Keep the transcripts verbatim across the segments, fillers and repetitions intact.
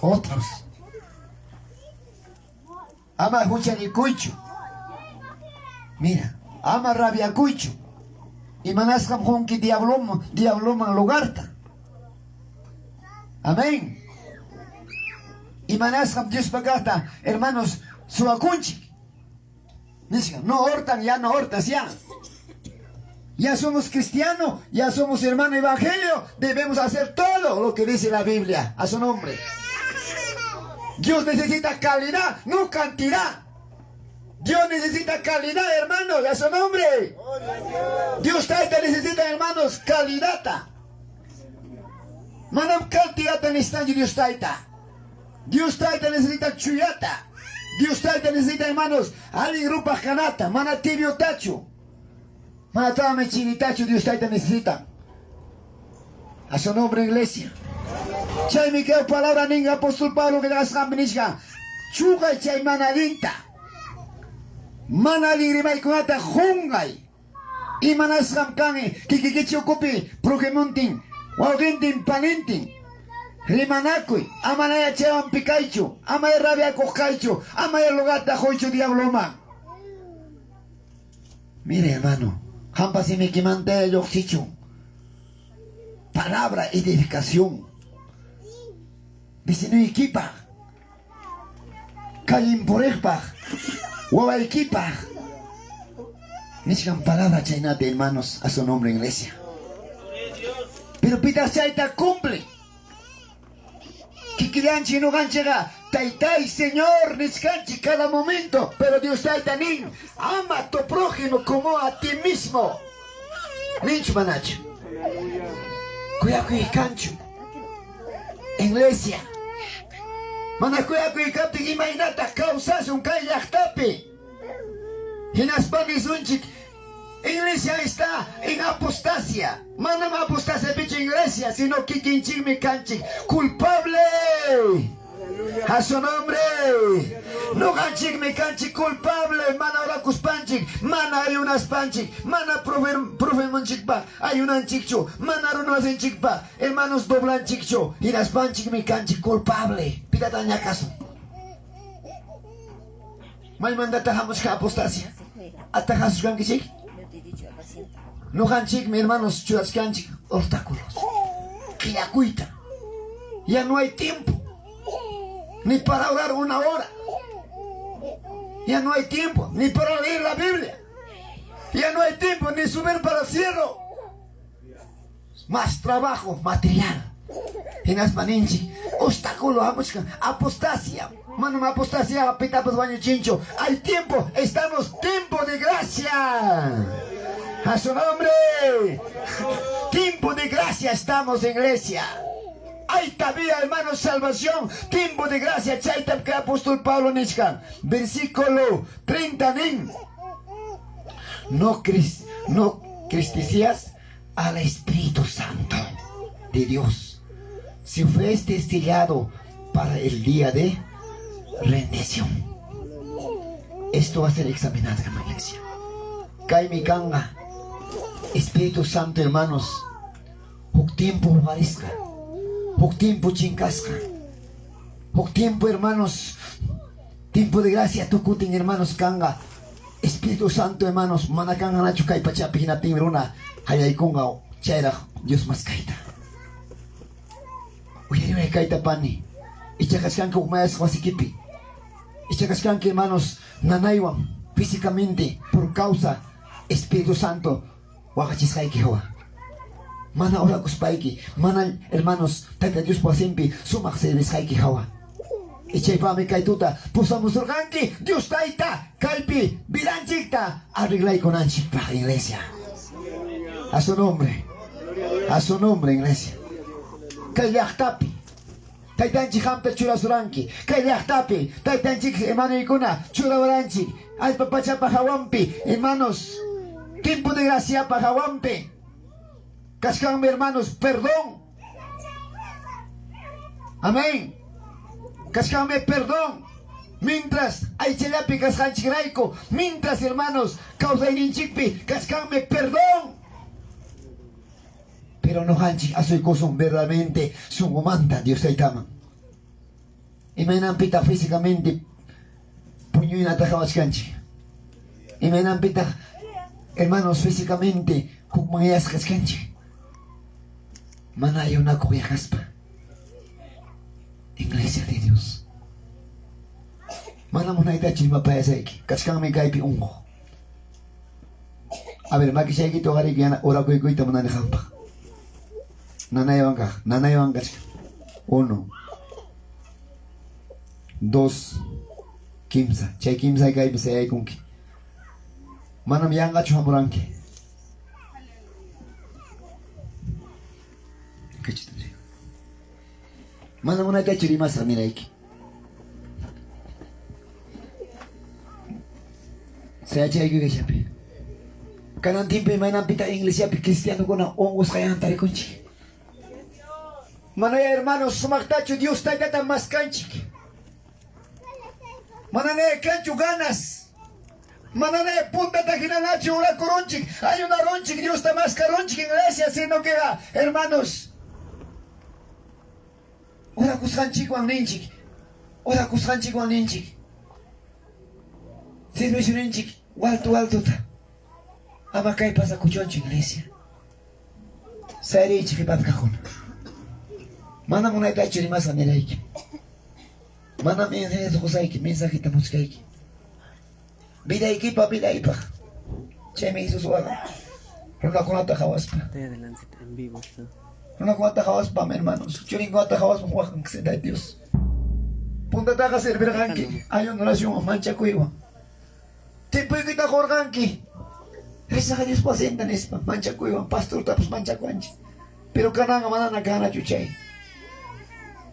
otros. Ama juchalicuychu. Mira, ama rabiacuychu. Imanasqam qunqui diabloman, diabloman lugarta. Amén. Imanasqam Diospa caqta, hermanos, suwacunchik. Nishca, no hortan, ya no hortas, ya. Ya somos cristiano, ya somos hermano evangelio, debemos hacer todo lo que dice la Biblia a su nombre. Dios necesita calidad, no cantidad. Dios necesita calidad, hermanos, a su nombre. Dios Tayta necesita, hermanos, calidadta. Manam cantidadta necesitanchu Dios Tayta. Dios Tayta necesita chuyata. Dios Tayta necesita, hermanos, allin rupaq canata, mana tibiotachu. Manatami chinitachu Dios Tayta necesita. A su nombre, iglesia. Chaymi cay palabra ninga apóstol Pablo que das nishca. Chuqay chay mana allinta. Mana allin rimaycunata qunqay. Imanasqam can'i quiquiquichi ucupi, prójimontin, wawqintin, panintin? Limanacuy, amanaya chaywan picaychu, amaya rabiacuq caychu, amaya lugarta quychu diabloman. Mira, hermano, qampa simiquimanta lluqsichun palabra edificación. Vecinoykipaq, callen puriqpaq, wawaykipaq. Nishgan palabra chaynata, hermanos, a su nombre, iglesia. Pero pitaq chayta cumple? Quiquillanchik nuqanchikqa, "Taytay, Señor", nishganchik cada momento, pero Dios Tayta nin, "Ama tu prójimo como a ti mismo", ninchu manachu? Cuyacuy canchu, iglesia. Mana cuyacuy captin, imaynataq cawsashun cay llaqtapi? Hinaspa nisunchik, "Iglesia está en apostasia". Manam apostasiapichu iglesia, sino quiquinchikmi canchik culpable. A su nombre. Nuqanchikmi canchik culpable, mana oracuspanchik, mana ayunaspanchik, mana profe-, profemonchikpa ayunanchikchu, mana runasinchikpa hermanos doblanchikchu, hinaspanchikmi canchik culpable. ¿Pitata ñacasun? ¿Maymandataq hamushca apostasia? ¿Ataqasushcanquichik? Nuqanchikmi, hermanos, churashcanchik obstáculos, quillacuyta. Ya no hay tiempo ni para orar una hora. Ya no hay tiempo ni para leer la Biblia. Ya no hay tiempo ni subir para el cielo. Más trabajo material. Hinaspa ninchik, obstáculo hamushca, apostasia. Manam apostasia pitapas wañuchinchu. Hay tiempo, estamos tiempo de gracia. A su nombre. Tiempo de gracia estamos, iglesia. Hay todavía, hermanos, salvación. Tiempo de gracia. Chaytam cay apóstol Pablo nishca. Versículo treinta nin. No cris-, no cristicías al Espíritu Santo de Dios, si fuiste sellado para el día de redención. Esto va a ser examinado, hermana iglesia. Caymi canqa Espíritu Santo, hermanos, huk tiempo jugarisqa, huk tiempo chincasqa, huk tiempo, hermanos, tiempo de gracia tukutin, hermanos, canqa. Espíritu Santo, hermanos, mana canqanachu kay pachapi, jinaptinmi runa qallaycunqa chayraq Dios maskayta. Uyariway kayta, pani. Icha kachkanki huk mayasqa wasikipi. Icha kachkanki, hermanos, nanaywan físicamente por causa Espíritu Santo waqachisqayki hawa. Mana oracuspayki, mana, hermanos, Tayta Diospa wasinpi sumaq servisqayki hawa. Ichaypami cay tuta pusamusurqanki, Dios Tayta caypi vidanchicta arreglaycunanchicpaq, iglesia. A su nombre. A su nombre, iglesia. Cay llaqtapi Taytanchik qamta churasuranqui. Cay llaqtapi Taytanchik hermanoykuna churawaranchik. Allpa pachapa hawanpi, hermanos, tiempo de graciapa hawanpi kachkanmi, hermanos, perdón. Amén. Kachkanmi perdón. Mientras aychallapi kachkanchikraycu, mientras, hermanos, kawsayninchikpi kachkanmi perdón. Pero noqanchik asuycusun verdaderamente shonqumanta Dios Taytaman. ¿Imaynanpitaq físicamente puñuynata qawachkanchik? ¿Imaynanpitaq, hermanos, físicamente jucmanyasqa kachkanchik? Mana ayunacuq yacaspa. Iglesia de Dios. Mana munaytachu limapayasayqui. Cachcanmi caypi unquq. A ver, maquishayquita uqariycuy, yana uracuycuyta munani qampaq. Nanaywan caq, nanaywan cachca. Uno, dos, quimsa. Chay quimsa caypi sayaycunqui. Manam yanqachu jamuranqui. Mana munaytachu rimasaq nirayqui. Sayachaycuy caypi. Canan tiempo imaynanpita iglesiapi cristianocuna unqusqayanta ricunchik. Manayá, hermanos, sumaqtachu Dios Taytata mascanchik. Manayá canchu ganas. Manayá puntata jinanachu oracurunchik, ayunarunchik, Diosta mascarunchik iglesia, sino que, hermanos, oracusqanchikwan ninchik, oracusqanchikwan ninchik, servicioninchik waltu waltuta. Ama cay pasacuchunchu, iglesia. Sayariychik, ipapcajuna. Mana munaytachu rimasqa nirayqui. Manam ingenieros qusayqui, mensajeta muchcayqui. Vidayquipaq, vidaypaq. Chaymi Jesus walan. Runacunata qawaspa. Estoy adelante en vivo, ¿no? Runacunata qawaspa, hermanos. Churincunata qawaspa, walan, Dios. Puntataqa servirqanqui. Ayuno, oración, manchacuywan. Tiempoyquita qurqanqui. Rezaqa Dios paciente nispa, manchacuywan, pastortapis manchacuwanchik. Pero cananqa manana canachu chay.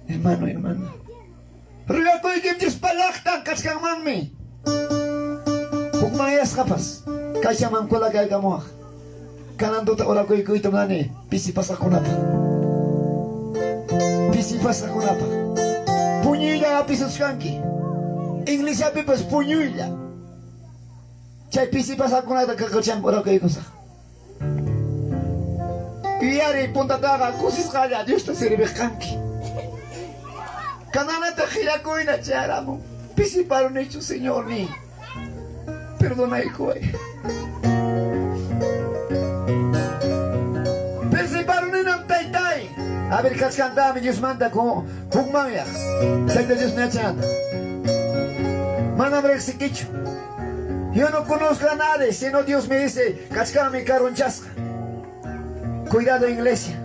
Hermano, hermana. Rogacuyquim Diospa llaqtan cachcanmanmi. Jucmanyasqapas, cachaman cula caycamuwaq. Canan tuta oracuycuyta munani, pisi pasaqcunapaq. Pisi pasaqcunapaq. Puñuylla apisuchcanqui. Iglesiapipas puñuylla. Chay pisi pasaqcunata cacachan oracuycusaq. Uyariy, puntataqa cusisqalla Diosta sirviq canqui. Cananataq qillacuyna chayaramun. Pisiparunichu, Señor, niy. Perdonaycuway. Pisiparuninam, Taytay. A ver, cachcantami Diosmanta cu-, jucmanyaq. Tayta Dios nichanta. Manam riqsiquichu. Yo no conozco a nadie, sino Dios me dice, cachcanmi carunchasqa. Cuidado, iglesia.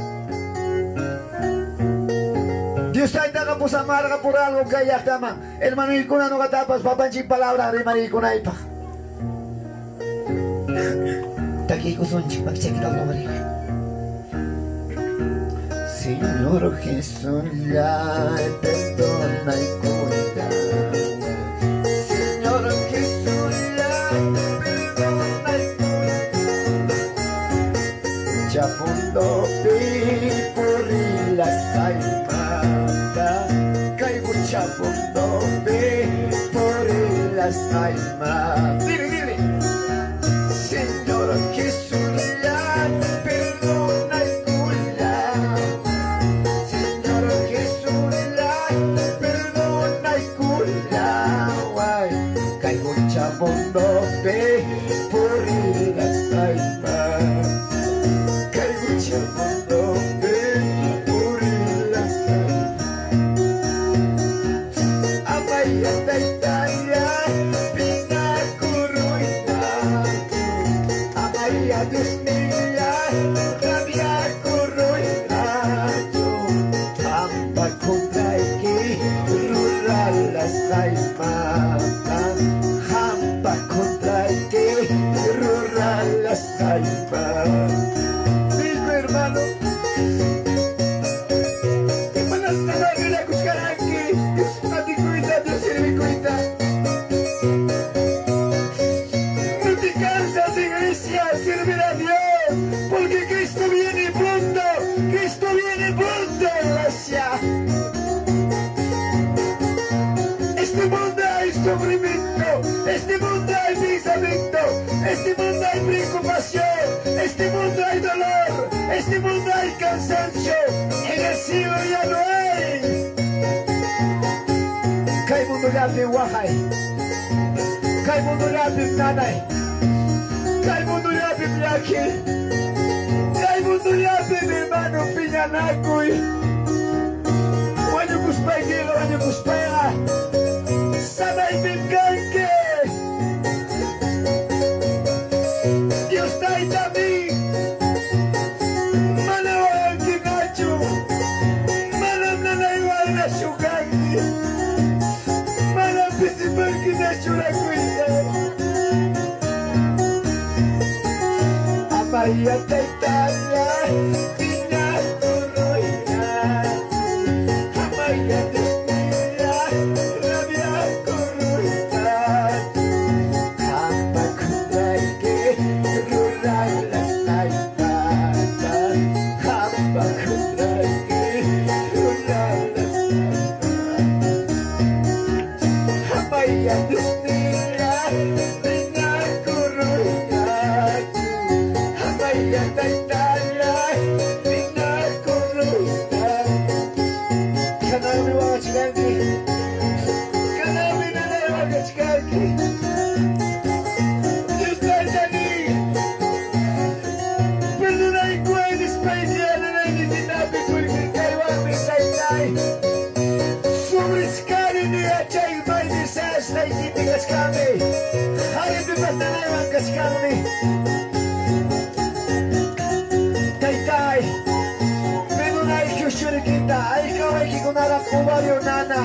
Dios Taytaqa pusamarqa por algo cay llaqtaman. Hermanoycuna, noqatapas papanchik palabra rimariycunaypaq. Taquiycusunchik, pacchayquita lograriycay. Señor Jesullay, perdonaycuy. Señor Jesullay, perdonaycuy. Hucha mundopi purilasqaymanta, kay hucha mundopi purilasqaymanta. Dile, dile. Señor Jesullay, perdonaycullay. Señor Jesullay, perdonaycullay. Kay hucha mundopi purilasqaypa. Kay hucha mundopi purilasqaypa. Amaya, Taytallay, pinakuruynachu. Amaya, Diosnillay, rabiakuruynachu. Qampa contrayqui ruralasqaymanta, qampa contrayqui ruralasqaypa. Niycu, hermano, imanasqamá willacuchcalanqui Dios qaticuyta, Dios sirvicuyta? No te cansas, iglesia, servir a Dios, porque Cristo viene pronto, Cristo viene pronto, iglesia. Este mundo hay sufrimiento, este mundo hay pensamiento, este mundo hay preocupación, este mundo hay dolor, este mundo hay cansancio. En el cielo ya no hay. Chay waqay. Cay mundulläpim nanay. Cay mundulläpim llaqui. Cay mundulläpim, hermano, piñanacuy. Wañucuspayquiqa, wañucuspayqa, sanaypim canqui. Dios Taytami, mana walanquinachu, manam nanaywanñachu canqui, manam pisipanquinachu churacuyta. Amaya Taytalla, piñacuruyña. Amaya Diosnilla, rabiacuruyña. Qampa cuntrayqui ruraylas allpata, qampa cuntrayqui ruraylas allpata. Amaya Diosnilla, piñacuruyñachu. Amaya Taytalla, piñacuruyñachu. Cananmi waqachcanqui. Cananmi nanay waqachcanqui. Dios Taytami, perdonaycuy nispayqui, nanayniquitapi pulquicaywanmi, Taytay. Sobriscari niyä chay maymi sasnayquipi cachcanmi. Qaripipas nanaywan cachcanmi. Taytay, perdonaycuy churiquita, aycawayquicunaraq ovario nana.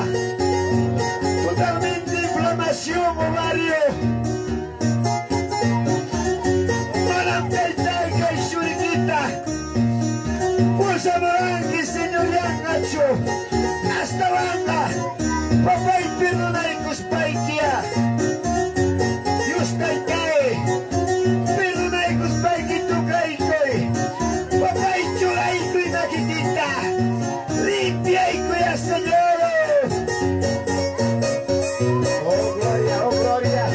Totalmente inflamación ovario. Manam Taytay cay churiquita pusamuranqui Señor yanqachu. Astawanqa, papay, perdonaycuspayqui'a. Dios Taytay, perdonaycuspayqui tucaycuy. Papay, churaycuy maquiquita. Limpiaycuyá, Señor. Oh, gloria, oh, gloria.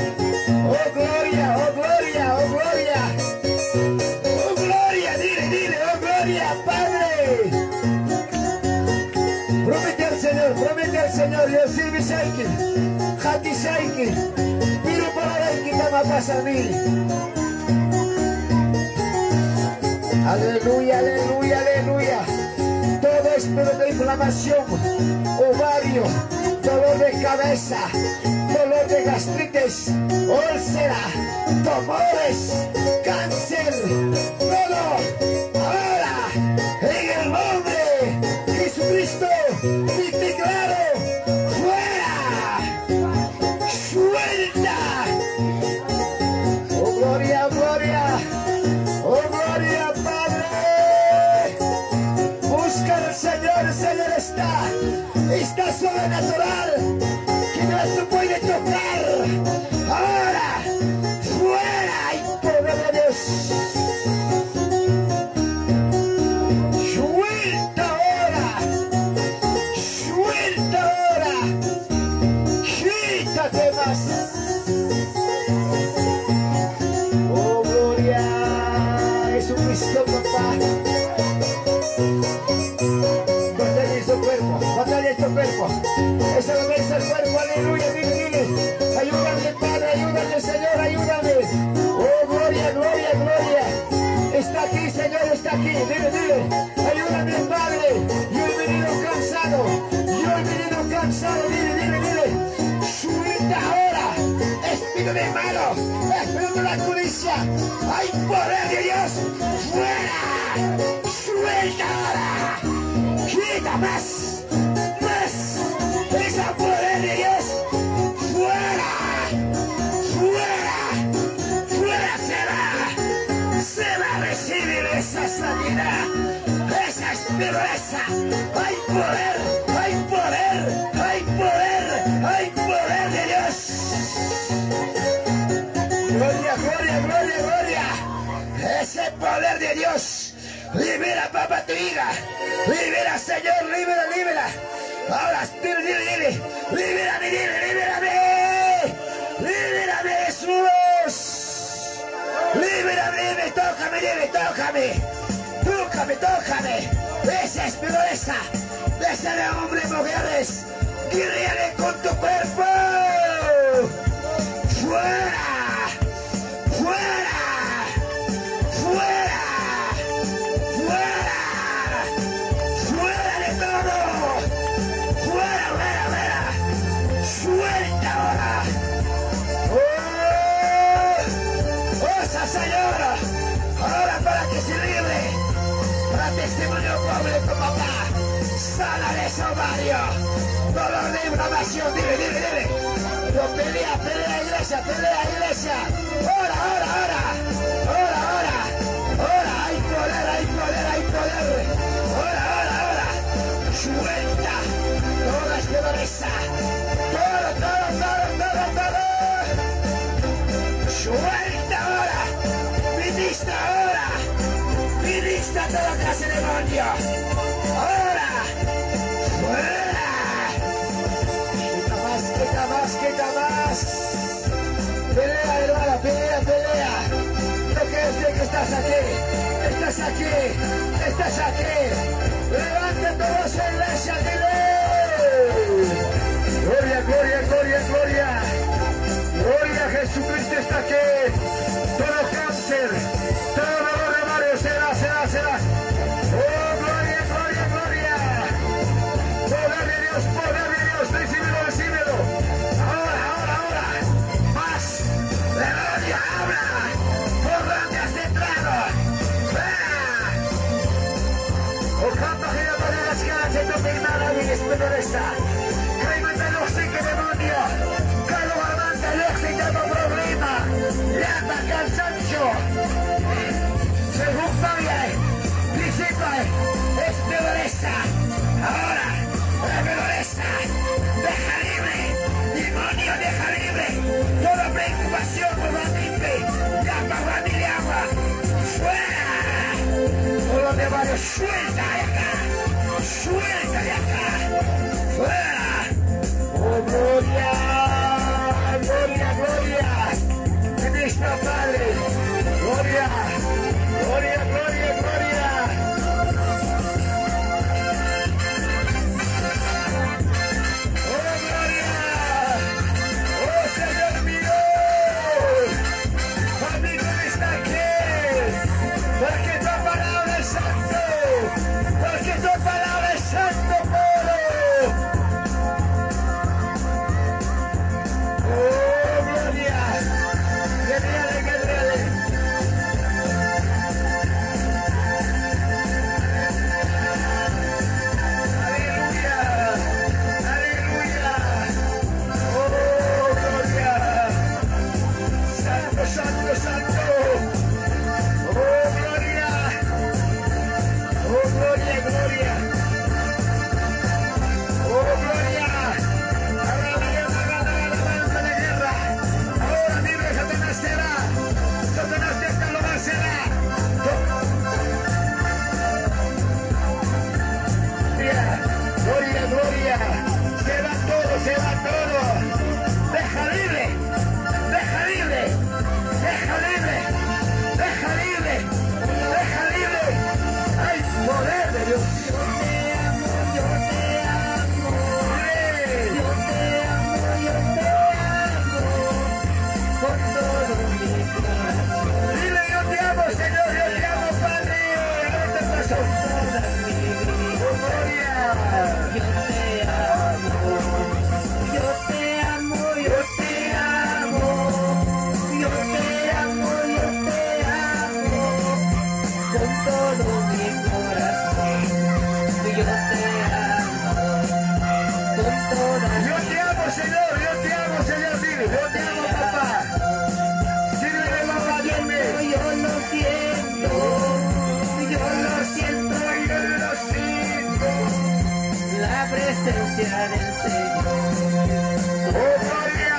Oh, gloria, oh, gloria, oh, gloria. Oh, gloria, dile, dile, oh, gloria, Padre. Promete al Señor, promete al Señor, yo sirvishayqui, qatishayqui, pero pararayquita ama pasani. Aleluya, aleluya, aleluya. Todo espíritu de inflamación, ovario, dolor de cabeza, dolor de gastritis, úlcera, tumores, cáncer, todo, ahora, en el nombre de Jesucristo, y declaro, fuera. ¡Suelta! ¡Oh, gloria, gloria! ¡Oh, gloria, Padre! Busca al Señor, el Señor está. Está sobrenatural. Que no se puede tocar. Ahora, fuera, hay poder de Dios. Suelta ahora. Suelta ahora. Quítate más. Oh, gloria a Jesucristo, papá. Batalla en su cuerpo, batalla en tu cuerpo. Esa lo ves al cuerpo, aleluya, dile, dile. Ayúdame, Padre, ayúdame, Señor, ayúdame. Oh, gloria, gloria, gloria. Está aquí, Señor, está aquí. Dile, dile. Ayúdame, Padre. Yo he venido cansado. Yo he venido cansado. Dile, dile, dile. Suelta ahora. Espíritu de malo. Espíritu de la codicia. Hay poder de Dios. Fuera. Suelta ahora. Quita más. Más. Ese poder de Dios. Fuera. Fuera. Fuera se va. Se va a recibir esa sanidad. Esa es mi raza. Hay poder, hay poder, hay poder, hay poder de Dios. Gloria, gloria, gloria, gloria. Ese poder de Dios. Libera, papá, tu hija. Libera, Señor, libera, libera. Ahora, dile, dile, dile. Libérame, dile, libérame. Libérame, Jesús. Libérame, dile, tócame, dile, tócame. Tócame, tócame. Esa es mi dureza. Desde el hombre, mujeres, guerreren con tu cuerpo. ¡Fuera! ¡Fuera! ¡Fuera! ¡Fuera! ¡Fuera de todo! ¡Fuera, fuera, fuera! ¡Suelta ahora! ¡Oh! ¡Osa, Señor! Ahora para que se libre, para testimonio público, papá. Sana de ese ovario. Dolor de inflamación, dile, dile, dile. Pero pelea, pelea, iglesia, pelea, iglesia. Ora, ora, ora. Ora, ora. Ora, hay poder, hay poder, hay poder. Ora, ora, ora. Suelta toda esta dureza. Todo, todo, todo, todo, todo. Suelta ahora. Ministra ahora. Ministra toda clase de demonio. Ahora. ¡Fuera! Quita más, quita más, quita más. Pelea, hermana, pelea, pelea. No crees de que estás aquí. Estás aquí. Estás aquí. Levanta tu voz, iglesia, dile. Gloria, gloria, gloria, gloria. Gloria a Jesucristo está aquí. Todo cáncer, todo dolor de barrio será, será, será. Oh, gloria, gloria, gloria. Poder de Dios, poder de Dios, recíbelo, recíbelo. Ahora, ahora, ahora. Más. Demonio, habla. ¿Por dónde has entrado? ¡Fuera! Ucapa jiraparirashcächï tupignarami espiritualista. Caymanta lluqsic demonio. Calugamanta lluqsic llapa problema. Llapa cansancio. Según payay, pisipay, espiritualista. Ahora, espiritualista. Deja libre, demonio, deja libre. Toda preocupación por la mente, llapa familia, agua. ¡Fuera! Todo demonio, suelta de acá. Suelta de acá. ¡Fuera! ¡Oh, gloria! ¡Gloria, gloria! Ministra, Padre. ¡Gloria! ¡Gloria, gloria, gloria! ¡Oh, gloria! ¡Oh, Señor mío! Bendito está aquí, porque tu palabra es santo, porque tu palabra es santo, puro. ¡Oh, gloria! ¡Guerrero, guerrero! ¡Aleluya! ¡Aleluya! ¡Oh, gloria! ¡Santo, santo, santo! ¡Oh, gloria! ¡Oh, gloria, gloria! ¡Oh, gloria! Ahora viene una gran alabanza de guerra. Ahora libre Satanás será. Satanás de este lugar será. Gloria, gloria, gloria. Se va todo, se va todo. Deja libre. Deja libre, deja libre, deja libre, deja libre. Hay poder de Dios. Yo te amo, yo te amo, yo te amo, yo te amo con todo mi corazón. Dile, yo te amo, Señor, yo te amo, Padre. Con toda mi vida. Oh, gloria. Yo te amo, yo te amo, yo te amo, yo te amo, yo te amo con todo mi corazón. Yo te amo con toda mi... Yo te amo, Señor, yo te amo, Señor, dile, yo te amo, papá. Sírvele, papá, dime. Yo lo siento, yo lo siento, yo lo siento. La presencia del Señor. ¡Oh, gloria!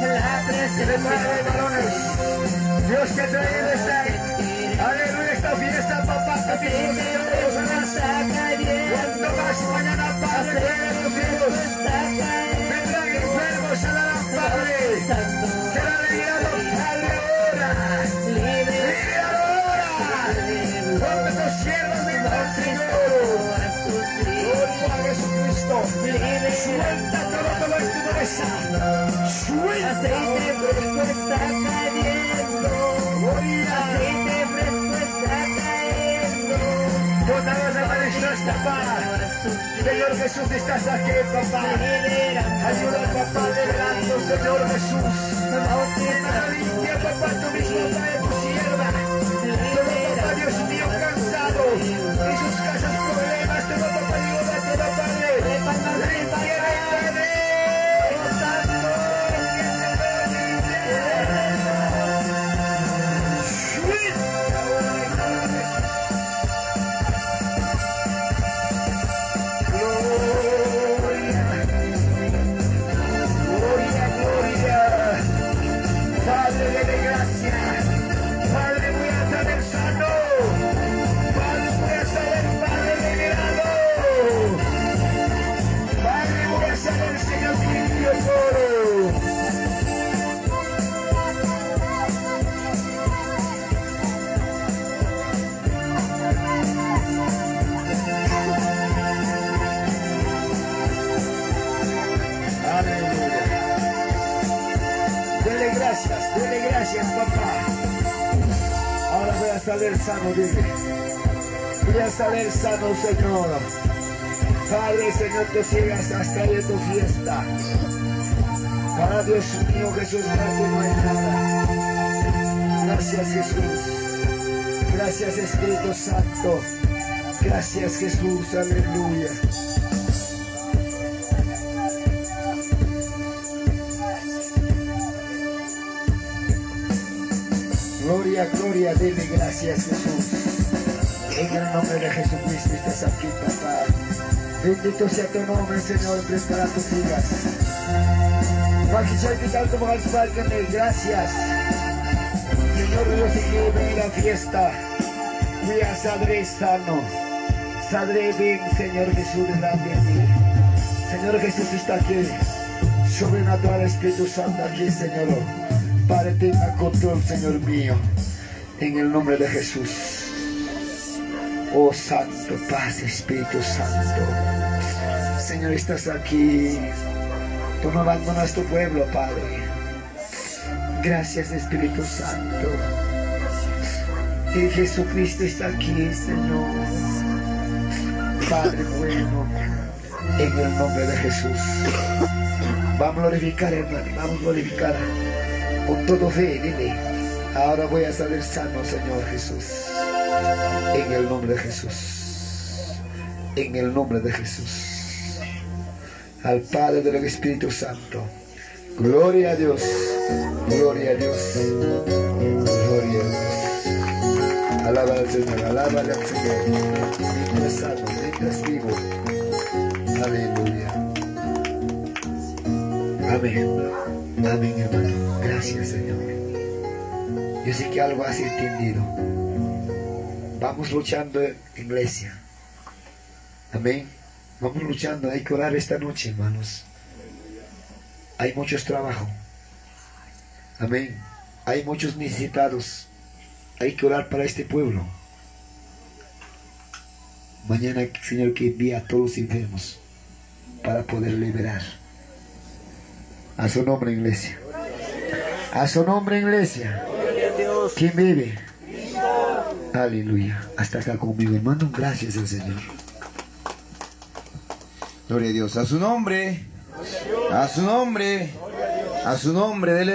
La presencia del Señor. Dios te trae esta, aleluya, esta fiesta, papá, capítulo de Dios. Cuanto más mañana, Padre, Dios, vendrán enfermos, alaban, Padre. Será liberado, Padre, ahora. Libre ahora. Rompe los cielos. Aceite fresco está cayendo. Aceite fresco está cayendo. Toda la mano está, papá. Señor Jesús, estás aquí, papá. Ayuda, papá, liberando, Señor Jesús. Limpia, papá, tú mismo, Padre, tu sierva. Todo, papá, Dios mío, cansado. En sus casas problemas, todo, papá, ayúdate, papá, Padre. Limpia, Padre. Gloria, gloria, gloria. Padre, dele gracia. Padre, voy a salir sano. Padre, voy a salir, Padre, liberado. Padre, voy a salir, Señor, limpio todo. Aleluya. Dele gracias, dele gracias, papá. Ahora voy a salir sano, dile. Voy a salir sano, Señor. Padre, Señor, tú sigas hasta de tu fiesta. Para Dios mío, Jesús, para ti no hay nada. Gracias, Jesús. Gracias, Espíritu Santo. Gracias, Jesús. Aleluya. Gloria, gloria, dele gracias, Jesús. En el nombre de Jesucristo estás aquí, papá. Bendito sea tu nombre, Señor. Prepara tus vidas. Gracias. Señor Dios, y que venga la fiesta. Voy a salir sano. Saldré bien, Señor Jesús, delante de ti. Señor Jesús está aquí. Sobrenatural Espíritu Santo aquí, Señor. Padre, tenga control, Señor mío. En el nombre de Jesús. Oh Santo, paz, Espíritu Santo. Señor, estás aquí. Tú no abandonas tu pueblo, Padre. Gracias, Espíritu Santo. Y Jesucristo está aquí, Señor. Padre bueno, en el nombre de Jesús. Vamos a glorificar, hermano, vamos a glorificar. Con todo fe, dile: "Ahora voy a salir sano, Señor Jesús. En el nombre de Jesús. En el nombre de Jesús." Al Padre, del Espíritu Santo. Gloria a Dios. Gloria a Dios. Gloria a Dios. Alaba al Señor, alaba al Señor. Mientras sano, mientras vivo. Aleluya. Amén. Amén, hermano. Gracias, Señor. Yo sé que algo has entendido. Vamos luchando, iglesia. Amén. Vamos luchando, hay que orar esta noche, hermanos. Hay muchos trabajos. Amén. Hay muchos necesitados. Hay que orar para este pueblo. Mañana, Señor, que envía a todos los enfermos para poder liberar. A su nombre, iglesia. A su nombre, iglesia. ¿Quién vive? Aleluya. Hasta acá conmigo, hermano. Gracias al Señor. Gloria a Dios. A su nombre. A su nombre. A su nombre. Dele